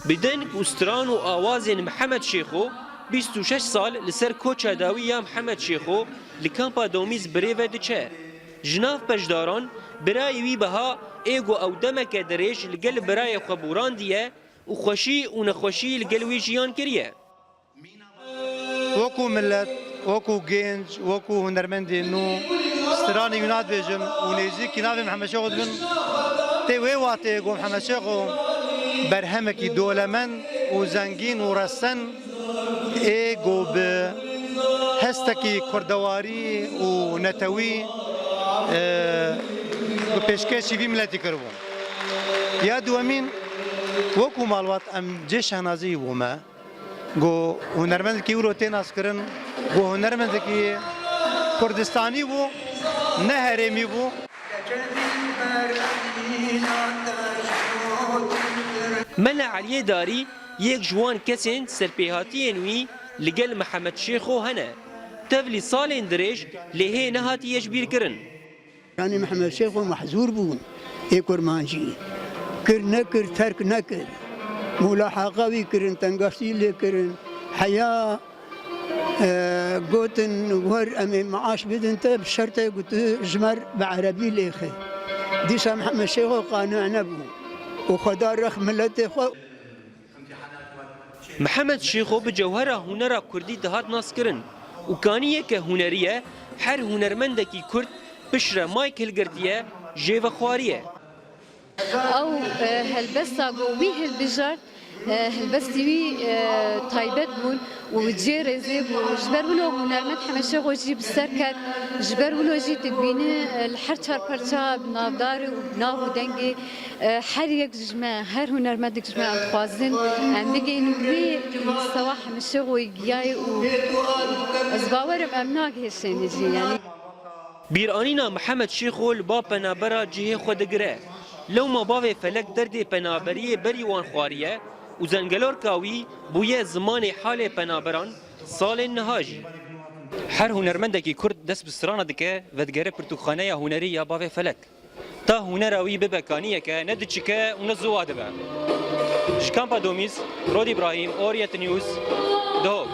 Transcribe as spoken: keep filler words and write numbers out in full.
Bi deng û stran û awazên Mihemed Şêxo, bîst û şeş sal li ser koça dawî ya Mihemed Şêxo li kampa Domîz birê ve diçe. Ji nav beşdaran, birayê wî Beha ê ku ew demeke dirêj li gel birayê xwe borandiye û xweşî û nexweşî li gel wî jiyan kiriye. Wekû milet, wekû gênc, wekû hunermendên nû, stranê wî nadibêjin û nêzîkî navê Mihemed Şêxo dibin. Tê wê wateyê ku Mihemed Şêxo berhemekî dolemend û zengîn û resen ê ku bi hestekî kurdewarî û netewî, e, bi pêşkêşî vî miletî kiribû. Ya duwemîn, wekû malbat em cê şehnaziyê bûme. Ku hunermendekî wilo tê naskirin, ku hunermendekî Kurdistanî bû, ne herêmî bû. Mela Eliyê Darî yek ji wan kesên serpêhatiyên wî li gel Mihemed Şêxo hene. Tevlî salên dirêj lê hê nehatiye ji bîr kirin. Yanî Mihemed Şêxo mehzûr bûn ê kurmancî. Kir nekir, terk nekir. Mulahaqa wî kirin, tengaştî lê kirin. Heya, e, gotin, wer em ê maaş bidin te, bi şertê ku tu ji me re bi erebî lêxe. Dîsa Mihemed Şêxo qane nebû û xwe da rex miletê xwe. Mihemed Şêxo bi cewhera hunera kurdî dihat naskirin û kaniyeke hunerî ye, her hunermendekî kurd piştre mayk hilgirtiye, jê ve xwariye. Ew, e, helbesta ku wî hilbijart, e, helbestî wî, e, taybet bûn û cê rêzê bû. Ji ber wilo hunermend Mihemed Şêxo jî bi ser ket, ji ber wilo jî tu dibînî, e, li her çar perça bi navdar û bi nav û dengê, e, her yek ji me, her hunermendek ji me em dixwazin, em bigihînin wî mistewa Mihemed Şêxo yê giyayê û ez bawer im em nagihiştêne jî, yanî. Bîranîna Mihemed Şêxo li ba penabera cihê xwe digire. Lewma bavê Felek derdê penaberiyê berî wan xwariye û zengelorka wî bûye zimanê halê penaberan salên niha jî. Her hunermendekî kurd dest bi strana dike, vedigere pirtûkxaneya hunerî ya bavê Felek. Ta hunera wî bibe kaniyeke ne diçike û ne ziwa dibe. Ji kampa Domîz, Rod Îbrahîm, Orient News, Duhok.